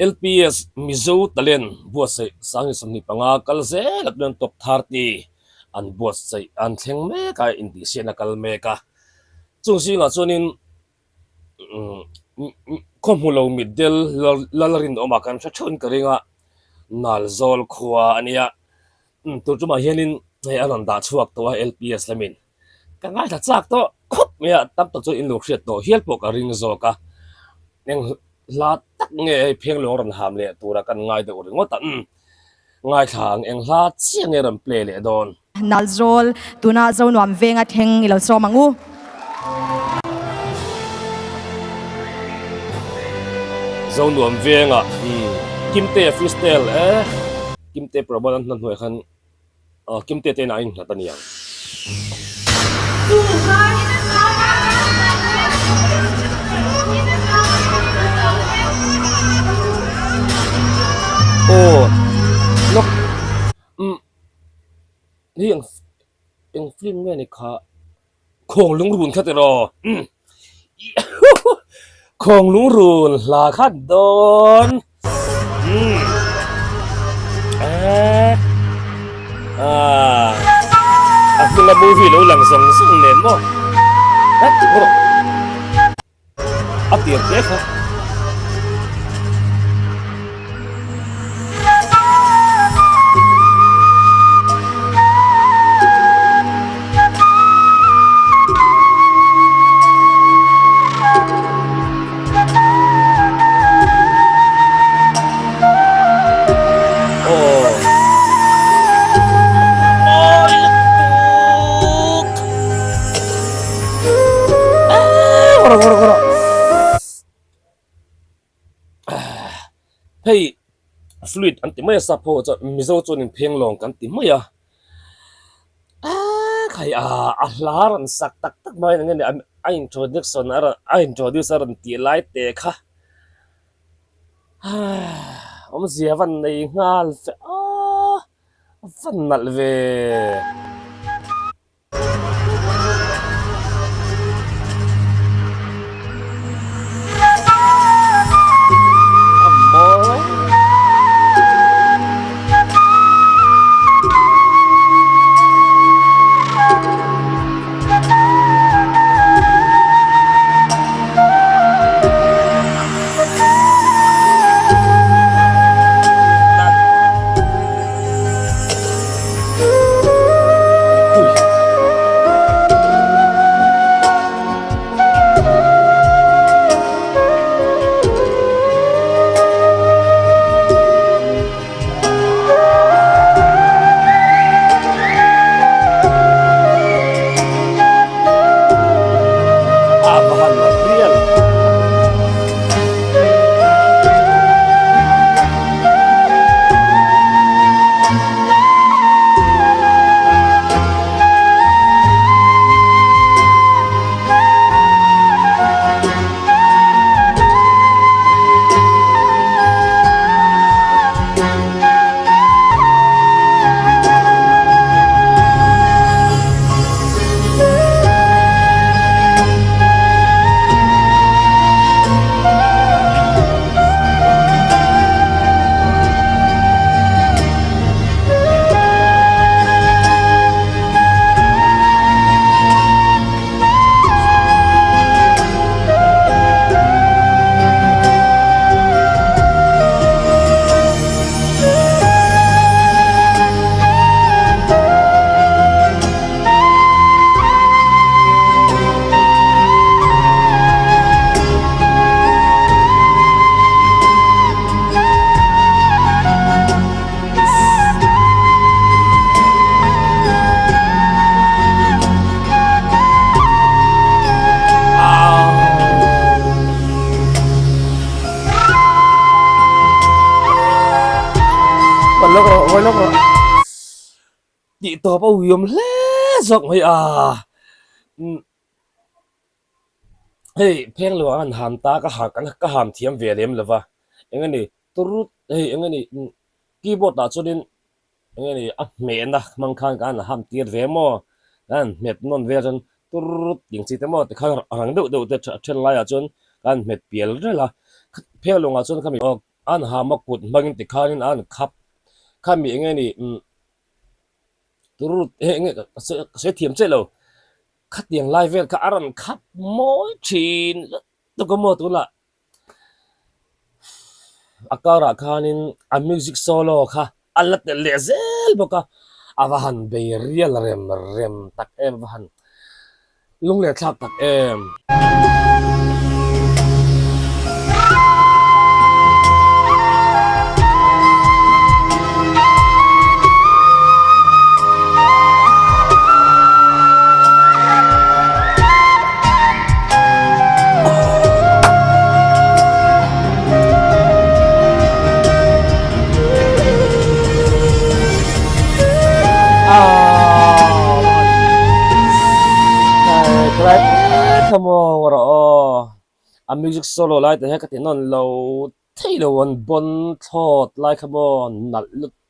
LPS Mizo Talent buatsaih 25 kal zel a tuan top 30 an buatsaih an thleng mek a, intihsiakna kal mek a. Chung zingah chuanin khaw hmu lo mitdel Lalrinawma kan hre theuhin ka ring a, Nalzawl khua a nia. Tun tumah hianin hei a rawn dah chhuak tawh a LPS lamin. Ka ngaithla chak tawh khawp mai a, tam tak chuan in lo hriat tawh hial pawh ka ring zawk a. Eng hla tak nge hei Phenglawng rawn ham leh tura kan ngai deuh ringawt a, umm ngaithla ang eng hla chiah nge rawn play leh dawn. Nalzawl, tuna Zonuam venga thleng i lo sawm ang u. Zonuam venga umm Kimtea freestyle e. Kimte Prabal an hna hnuaiah khan Kimte te inah a innghat a ni ang. Aw lawk umm hi eng eng film nge ni kha Khawng lungrun kha tiraw umm Khawng lungrun hla kha dawn umm eh ah a hnunga movie lo lang zawng zawng nen maw eh rawh A tir hle kha. Aw. Mawi lutuk. Hei fluid an ti mai a sap ho chuan mizo chuanin phenglawng kan ti mai a khai a a hla rawn sak tak tak mai eng nge ni a introduction a rawn a introduce a rawn tih lai te kha awmzia van nei nghal fe a van nalh ve. Tih tawp a uiawm hle zawk mai a hei pheng lo ang an ham ta ka ha ka ham thiam ve lem lo va eng a ni turut hei eng a ni keyboard ah chuanin eng nge ni a hmehna hmang khan ka han ham tir ve maw ka han hmet nawn vel chuan turut tih chi te maw tikhan rang deuh deuh te a then laiah chuan ka han hmet pial rel a pheng lawngah chuan khami aw. An hama kut hmangin tikhanin an khap kha mi enge ni umm tur hei enge ka sawi thiam chiah lo khatiang lai vel kha a rawn khap mawi thin lutuk a maw tunah a karah khanin a music solo kha a la telh leh zel bawk a a va han bei rial rem rem tak em a va han Lunglen thlak tak em. A music solo lai te hian ka ti nawn lo thei lo an bawn thlawt lai kha maw nalh lutuk.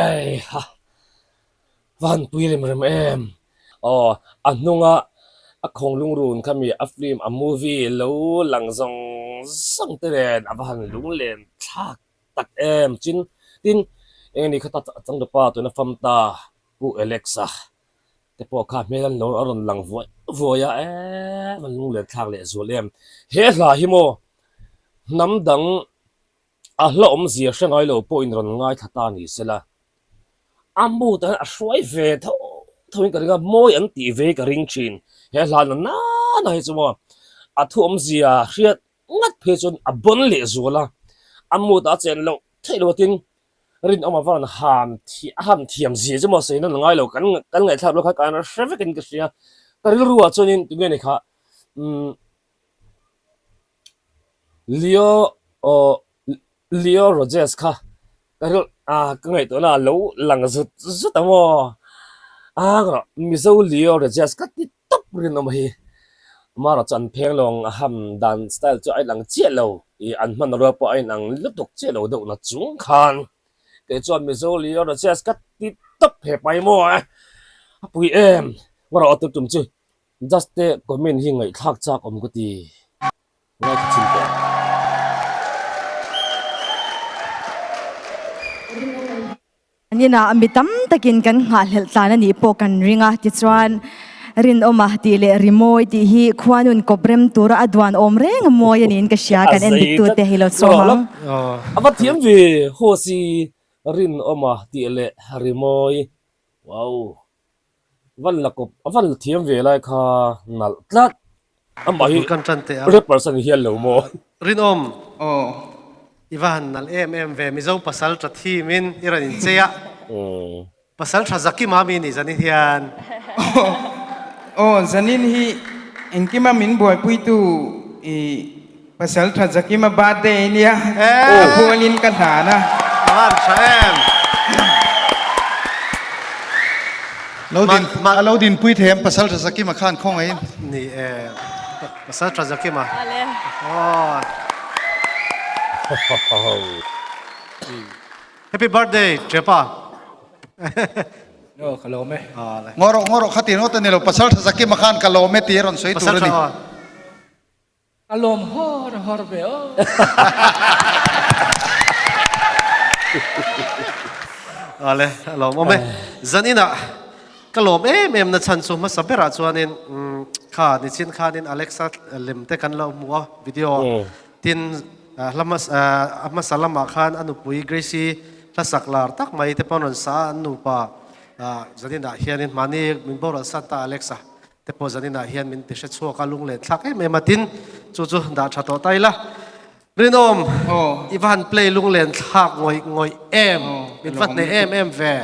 Eiha va han pui rem rem em aw a hnunga a khawng lungrun kha mi a film a movie lo lang zawng zawng te nen a va han lunglen thlak tak em chin tin eng ni kha ta changtupa tuna fam ta Pu Alex-a te pawh kha hmel an lo a rawn lang vuai vuai a em an lunglen thlak leh zual em he hla hi maw hnam dang a hla awmzia hre ngai lo pawhin rawn ngaithla ta ni sela a mood ah hian a hruai ve tho tho in ka ring a mawi an tih ve hi ka ring thin he hla na nana hi chu maw a thu awmzia hriat ngat phei chuan a bawn leh zual a a mood ah a chen loh theih loh atin Rinawm a van ham thiam a ham thiam zia chu maw sawi nan ngai lo kan kan ngaihthlak loh kha kan hre vekin ka hria ka rilru ah chuanin tunge ni kha umm Leo aw Leo Rogers kha ka ril ah ka ngaihtuahna ah lo lang zut zut ang aw ah Mizo Leo Rogers ka ti tawp rinawm hi amaherawh chu an pheng lawng a ham dan style chu a inang chiah lo ih an hmanrua pawh a inang lutuk chiah lo deuh na chung khan kei chuan Mizo Leo Rogers ka ti tawp he pai maw a pui em ngarawh a tum chu Just te comment hi ngaihthlak chak awm ka ti. Ngaithla chhin teh. An inah mi tam takin kan nghahhlelh tlan a nih pawh kan ring a, tichuan Rinawma tih leh Rimawi tih hi khuanun kawp rem tura a duan awm reng a mawi a niin ka hria, kan en dik tute hi lo sawm ang. A va thiam ve Hosi Rinawma tih leh Rimawi wow. Van la kawp a van la thiam ve lai kha nalh tlat. Amah hi Kan tan teh a. rappers a ni hian lo maw? Rinawm. Aw. I va han nalh em em ve Mizo pasal tha thim in i rawn in chei a. Pasal tha Zakima mi ni zanin hian. Aw zanin hi engkima min buaipuitu i Pasal tha Zakima birthday nia a hualin ka hlan a. A van tha em. Lo din a lo dinpui thei em Pasal tha Zakima khan khawngaihin. Ni e Pasal tha Zakima. Aw. Happy birthday Chepa. Aw ka lawm e. Ngaw rawh ngaw rawh kha ti ngawt a ni lo Pasal tha Zakima khan ka lawm e tih a rawn sawi tur a ni. A lawm hawr hawr ve aw. Ale, a lawmawm e. Zaninah ka lawm em em na chhan chu hmasa berah chuanin kha nichin khanin Alexa lem te kan lo hmu a video ah. Tin, hla hmasa a hmasa lamah khan a nupui Gracie hlasak lar tak mai te pawh an rawn sa a, an nupa zaninah hianin mahni min boral san ta Alexa te pawh zaninah hian min ti hre chhuak a, lunglen thlak em em a. Tin, chu chu dah tha tawh ta ila. Rinawm, i va han play lunglen thlak ngawih ngawih em, min va hneh em em ve.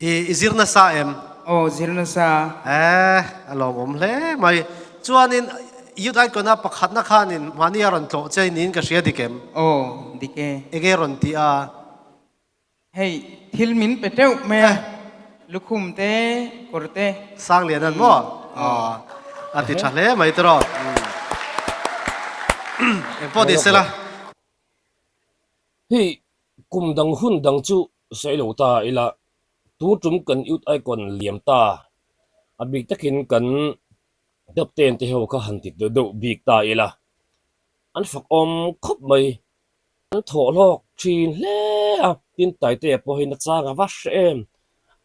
I i zir nasa em? Aw, zir nasa. Eh, a lawmawm hle mai. Chuanin Youth Icon-a pakhatna khanin mahni a rawn tlawh che niin ka hria dik em? Aw, dik e. Enge rawn tih a? Hei, thil min pe teuh mai a, lukhum te, kawr te. Sanglian an maw? Aw, a ti tha hle mai tiraw. Engpawh ni sela. Hei, kum dang hun dang chu sawi lo ta ila, tun tum kan Youth Icon liam ta, a bik takin kan Captain te ho kha han ti deuh deuh bik ta ila, an fakawm khawp mai. An thawh hlawk thin hle a, tin Taitea pawh hi nachang a va hre em,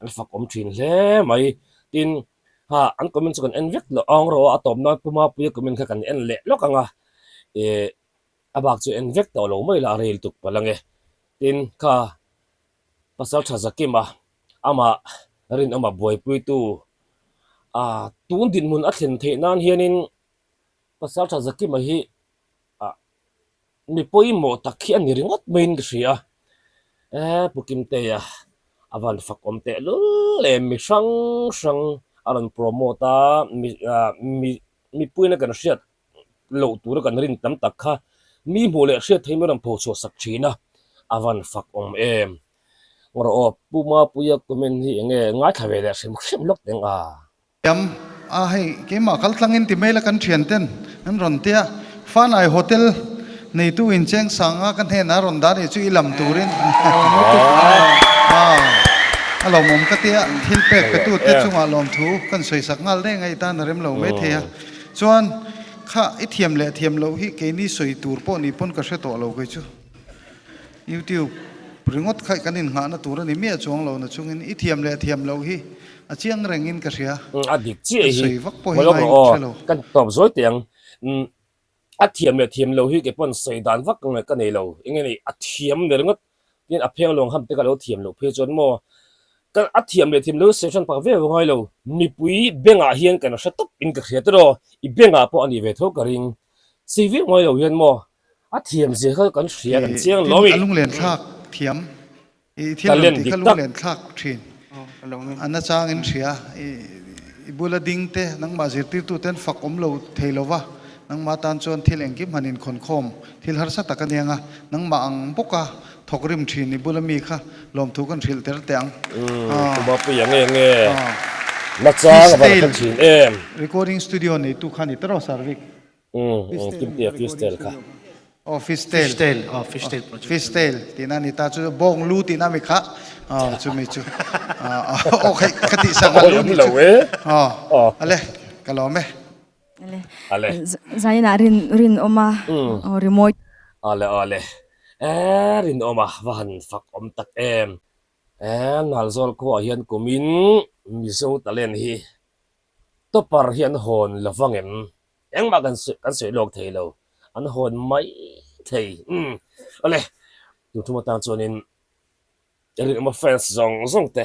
an fakawm thin hle mai. Tin, ha an comment chu kan en vek loh ang rawh a, a tawp nan Pu Mapuia comment kha kan en leh lawk ang a, eh a bak chu en vek tawh lo mai la a rel tuk palh ang e. Tin, kha Pasal tha Zakima, amah rinawma buaipuitu, ah tun dinhmun a thlen theih nan hianin Pasal tha Zakima hi ah Mi pawimawh tak hi a ni ringawt maiin ka hria. E Pu Kimtea a van fak awm teh lul em, mi hrang hrang a rawn promote a, mi ah mi mipuina kan hriat loh tura kan rin tam tak kha mi hmuh leh hriat thei mai rawn pho chhuah sak thin a, a van fak awm em. Rawh aw Pu Mapuia comment hi enge ngaithla ve leh hrim hrim lawk teng a. Thiam a hei keimah kal tlangin ti mai la kan thian ten an rawn tia Fanai hotel neitu in cheng sang a ka hnenah a rawn dah nih chu i lam turin a a lawmawm ka tia thil pek pe tu te chungah lawmthu kan sawi sak nghal reng a i tan a rem lo mai thei a chuan kha i thiam leh thiam loh hi keini sawi tur pawh ni pawn ka hre tawh lo kei chu. YouTube ringawt kha kan innghahna tur a ni miah chuang lo na chungin i thiam leh thiam loh hi a chiang rengin ka hria. A dik chiah Kan hi sawi vak pawh hi Malawk ngai rawh aw hre lo. Kan tawp zawi teh ang. Umm a thiam leh thiam loh hi kei pawn sawi dan vak ka nei lo. Eng nge ni a thiam ber ringawt tin a pheng lawng ham te ka lo thiam loh phei chuan maw ka a thiam leh thiam loh hi sawi hran pak viau ngai lo. Mipui bengah hian kan hre tawp in ka hria tiraw i bengah pawh a nih ve tho ka ring. Sawi viau ngai lo hian maw A thiam zia kha kan hria kan chiang Tin lo i. a lunglen thlak thiam i thil rawn Talent tih dik kha tak. lunglen thlak thin. A nachang in hria i bula ding te nangmah zirtirtu ten fak awm lo thei lo va, nangmah tan chuan thil engkim han inkhawn khawm thil harsa tak a niang a, nangmah ang bawka thawk rim thin i bula mi kha lawmthu kan hrilh ter teh ang. Umm Pumapuia nge nge nachang a van hre thin em. Recording studio neitu kha ni tawh Sarvik. Umm Kimtea Fishtail kha. Aw Fishtail. Fishtail aw Fishtail project. Fishtail tihna a ni ta chu bawng lu tihna mi kha aw chumi chu aw khaih ka tih sak a lu ni chu aw ale ka lawm e. Ale. Ale. Zainah rin rinawma aw rimawi. Ale ale e rinawma va han fak awm tak em e Nalzawl khuaah hian kumin Mizo talent hi Topper hi an hawn lo vang em? Engmah kan kan sawi lawk thei lo. An hawn mai thei. Umm. Awle, tun thum atan chuanin Rinawma fans zawng zawng te.